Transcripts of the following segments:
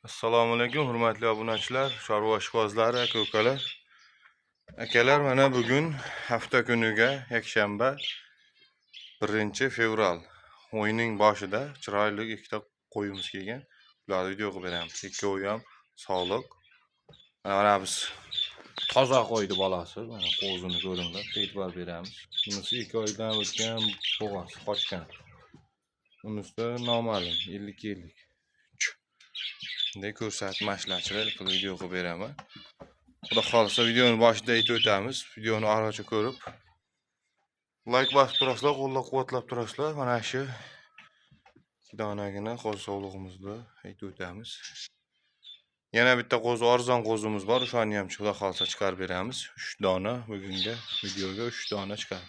Assalomu alaykum, hurmatli obunachilar, chorva ishqibozlari, aka ukalar. Akalar, mana bugun hafta kuniga yakshanba, 1 fevral. Oyning boshida chiroyli ikkita qo'yimiz kelgan. Ularni video qilib beramiz. Ikkovi ham sog'liq. Mana biz toza qo'ydi bolasi. Mana qo'zini ko'ringlar, e'tibor beramiz. Bunisi 2 oydan o'tgan bo'g'asi qochgan. Unisi noma'lum, 50 yillik. Bunday ko'rsatib, mana shular chiroyli qilib video qilib beraman. Xudo xohlasa, videoni boshida aytib o'tamiz. Videoni oxirigacha ko'rib, like bosib turasizlar, qo'llab-quvvatlab turasizlar. Mana shu ikki donagina qo'zi sovlig'imizni aytib o'tamiz. Yana bitta qo'zi, arzon qo'zimiz bor. O'shani ham xudo xohlasa chiqarib beramiz. 3 dona bugungi videoga 3 dona chiqadi.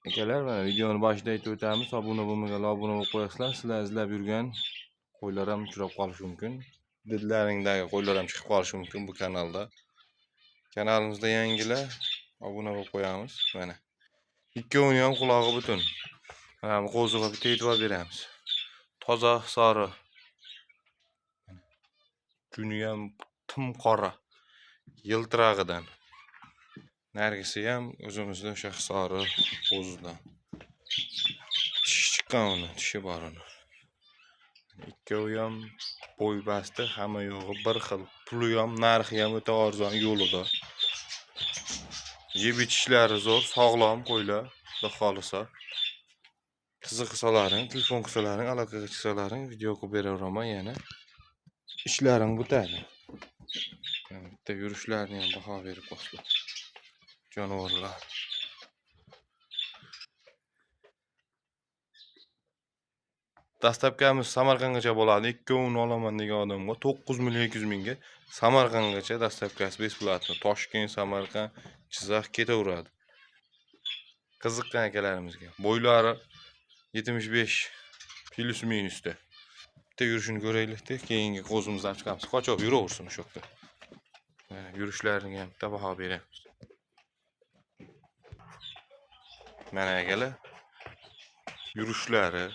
Akalar, mana videoni boshida aytib o'tamiz. Obuna bo'lmaganlar obuna bo'lib qo'yasizlar. Sizlar izlab yurgan qo'ylar ham uchrab qolishi mumkin. Didlaringdagi qo'ylar ham chiqib qolishi mumkin bu kanalda. Kanalimizda yangilar obuna bo'lib qo'yamiz. Mana. Ikkovini ham qulog'i butun. Mana bu qo'ziga bitta e'tibor beramiz. Toza sori. Juni ham tim qora. Yiltirog'idan. Nargisi ham o'zimizni o'sha Hisori qo'zidan. Tishi chiqqan uni, tishi bor uni. Ikkovi ham bo'y basti, hamma yo'g'i bir xil. Puli ham, narxi ham o'ta arzon yo'lida. Yeb ichishlari zo'r, sog'lom qo'ylar, xudo xohlasa. Qiziqsalaring, telefon qilsalaring, aloqaga chiqsalaring, video qilib beraveraman yana. Ishlaring bitadi. Mana bitta yurishlarini ham baho berib qo'yasizlar. Jonivorlar. Dastlabkamiz Samarqandgacha bo'ladi. Ikkovini olaman degan odamga 9 million 200 mingga Samarqandgacha dastlabkasi bесплатно. Toshkent, Samarqand, Jizzax ketaveradi. Qiziqqan akalarimizga. Bo'ylari 75 плюс minusda. Bitta yurishini ko'raylik-da, keyingi qo'zimizni olib chiqamiz. Qochib yuraversin o'sha yoqda. Mana yurishlariga ham bitta baho beramiz. Mana akalar, yurishlari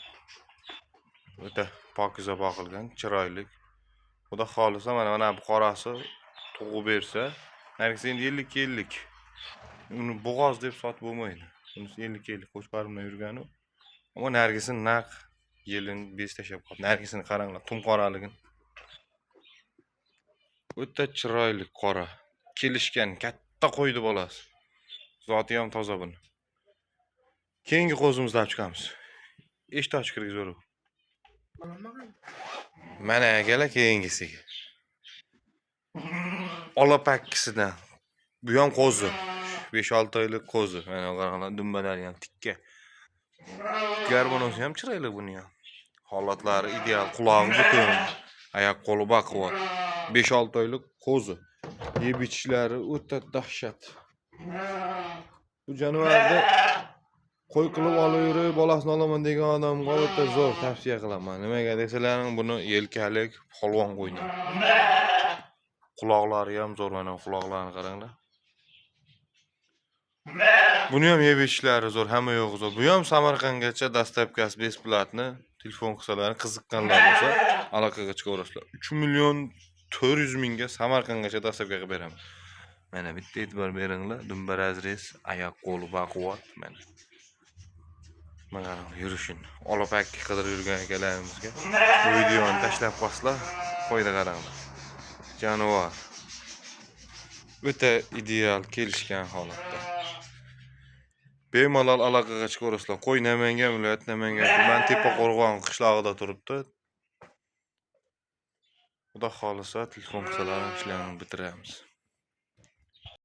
o'ta pokiza boqilgan, chiroyli. Xudo xohlasa, mana bu qorasi tug'ib bersa, nargisi endi 50 50. Uni bo'g'oz deb sotib bo'lmaydi. Bunisi 50 50 qo'chqor bilan yurgani. Ammo nargisi naq yelin bez tashlab qoldi. Nargisini qaranglar, tum qoraligini. O'ta chiroyli qora. Kelishgan, katta qo'ydi bolasi. Zoti ham toza buni. Keyingi qo'zimizni olib chiqamiz. Eshikni ochib kirgizaver. Mana akalar keyingisiga. Olapakkisidan. Bu ham qo'zi. 5-6 oylik qo'zi. Mana qaranglar, dumbalari ham tikka. Garmonosi ham chiroyli buni ham. Holatlari ideal, qulog'i butun, oyoq qo'li baquvvat. 5-6 oylik qo'zi. Yeb ichishlari o'ta dahshat. Bu jonivorni qo'y qilib olib yurib, bolasini olaman degan odamga o'ta zo'r tavsiya qilaman. Nimaga desalaring, buni yelkalik polvon qo'ydan. Quloqlari ham zo'r, mana quloqlarini qaranglar. Buni ham yeb ichishlari zo'r, hamma yo'g'i zo'r. Bu ham Samarqandgacha dastlabkasi bесплатно. Telefon qilsalaring, qiziqqanlar bo'lsa, aloqaga chiqaverasizlar. 3 million 400 mingga Samarqandgacha dastlabka qilib beraman. Mana bitta e'tibor beringlar, dumba разрез, oyoq qo'li baquvvat mana. Mana yurishini. Olapakka qidirib yurgan akalarimizga bu videoni tashlab qo'yasizlar, qo'yda qaranglar. Jonivor. O'ta ideal kelishgan holatda. Bemalol aloqaga chiqaverasizlar. Qo'y Namangan viloyati, Namangan tuman Tepaqo'rg'on qishlog'ida turibdi. Xudo xohlasa, telefon qilsalar ishlarni bitiramiz.